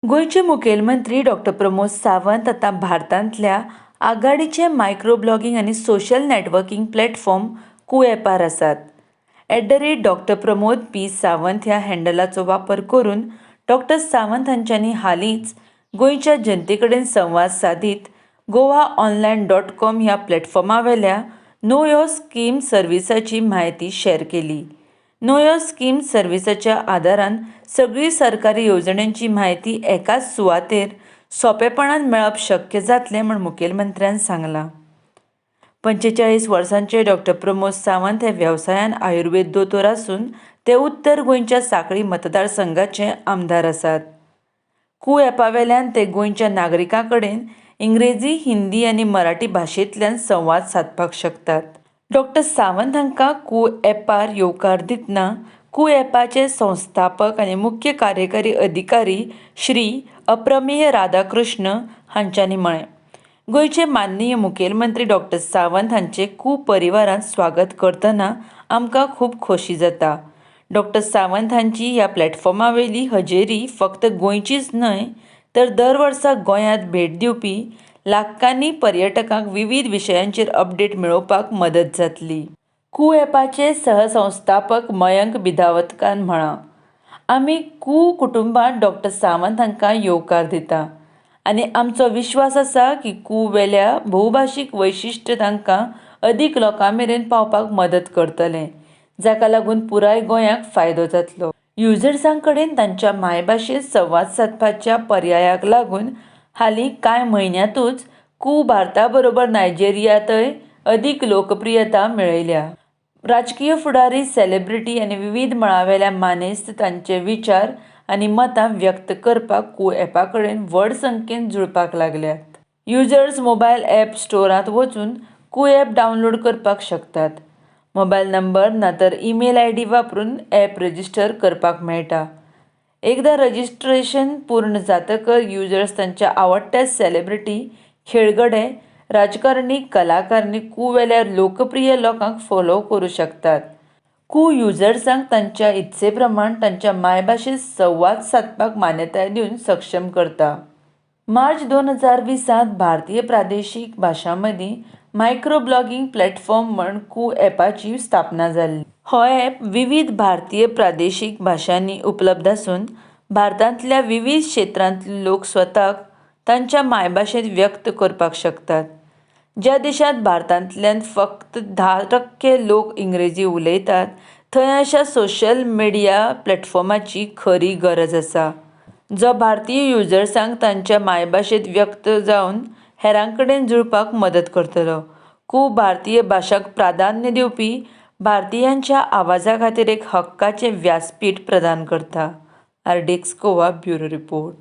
गोंयचे मुखेलमंत्री डॉक्टर प्रमोद सावंत आतां भारतांतल्या आघाडीचे मायक्रो ब्लॉगिंग आनी सोशल नॅटवर्किंग प्लॅटफॉर्म कू ॲपार आसात. @DrPramodPSawant ह्या हँडलाचो वापर करून डॉक्टर सावंत हांच्यांनी हालींच गोंयच्या जनते कडेन संवाद सादीत गोवा ऑनलायन डॉट कॉम ह्या प्लॅटफॉर्मा वेल्या नो your scheme सर्विसाची म्हायती शॅर केली. नो your scheme सर्विसाच्या आदारान सगळी सरकारी येवजण्यांची म्हायती एकाच सुवातेर सोंपेपणान मेळप शक्य जातलें म्हूण मुखेलमंत्र्यान सांगलां. 45 वर्सांचे डॉक्टर प्रमोद सावंत हे वेवसायान आयुर्वेद दोतोर आसून ते उत्तर गोंयच्या सांखळी मतदारसंघाचे आमदार आसात. कू ॲपा वेल्यान ते गोंयच्या नागरिकां कडेन इंग्रेजी, हिंदी आनी मराठी भाशेंतल्यान संवाद सादपाक शकतात. डॉक्टर सावंत हांकां कू ॲपार येवकार दितना कू ॲपाचे संस्थापक आनी मुख्य कार्यकारी अधिकारी श्री अप्रमेय राधाकृष्ण हांच्यांनी म्हळें, गोंयचे माननीय मुखेलमंत्री डॉक्टर सावंत हांचे कू परिवारांत स्वागत करतना आमकां खूब खोशी जाता. डॉक्टर सावंत हांची ह्या प्लॅटफॉर्मा वयली हजेरी फक्त गोंयचीच न्हय तर दर वर्सा गोंयांत भेट दिवपी लाखांनी पर्यटकांक विवीध विशयांचेर अपडेट मेळोवपाक मदत जातली. कू ॲपाचे सहसंस्थापक मयंक बिदावतकान म्हळां, आमी कू कुटुंबांत डॉक्टर सावंत हांकां येवकार दिता आनी आमचो विश्वास आसा की कू वेल्या भोवभाशीक वैशिश्ट्य तांकां अदीक लोकां मेरेन पावपाक मदत करतलें, जाका लागून पुराय गोंयाक फायदो जातलो. युजर्सां कडेन तांच्या मायभाशेंत संवाद सादपाच्या पर्यायाक लागून हालीं कांय म्हयन्यांतूच कू भारता बरोबर नायजेरियांतय अदीक लोकप्रियता मेळयल्या. राजकीय फुडारी, सेलिब्रिटी आनी विवीध मळावेल्या मानेस्त तांचे विचार आनी मतां व्यक्त करपाक कू ॲपा कडेन व्हड संख्येन जुळपाक लागल्यात. युजर्स मोबायल ॲप स्टोरांत वचून कू ॲप डावनलोड करपाक शकतात. मोबायल नंबर ना तर ईमेल आयडी वापरून ॲप रजिस्टर करपाक मेळटा. एकदां रजिस्ट्रेशन पूर्ण जातकच युजर्स तांच्या आवडट्या सेलिब्रिटी, खेळगडे, राजकारणी, कलाकार आनी कू वेल्या लोकप्रिय लोकांक फॉलो करूं शकतात. कू युजर्सांक तांच्या इत्से प्रमाण तांच्या मायभाशेंत संवाद सादपाक मान्यताय दिवन सक्षम करता. मार्च 2020त भारतीय प्रादेशीक भाशां मदीं मायक्रो ब्लॉगिंग प्लॅटफॉर्म म्हूण कू ॲपाची स्थापना जाल्ली. हो ॲप विवीध भारतीय प्रादेशीक भाशांनी उपलब्ध आसून भारतांतल्या विवीध क्षेत्रांतले लोक स्वताक तांच्या मायभाशेंत व्यक्त करपाक शकतात. ज्या देशांत भारतांतल्यान फक्त 10% लोक इंग्रेजी उलयतात थंय अशा सोशल मिडिया प्लॅटफॉर्माची खरी गरज आसा, जो भारतीय युजर्सांक तांच्या मायभाशेंत व्यक्त जावन हेरां कडेन जुळपाक मदत करतलो. कू भारतीय भाशांक प्राधान्य दिवपी भारतीयांच्या आवाजा खातीर एक हक्काचें व्यासपीठ प्रदान करता. RDX Goa bureau report.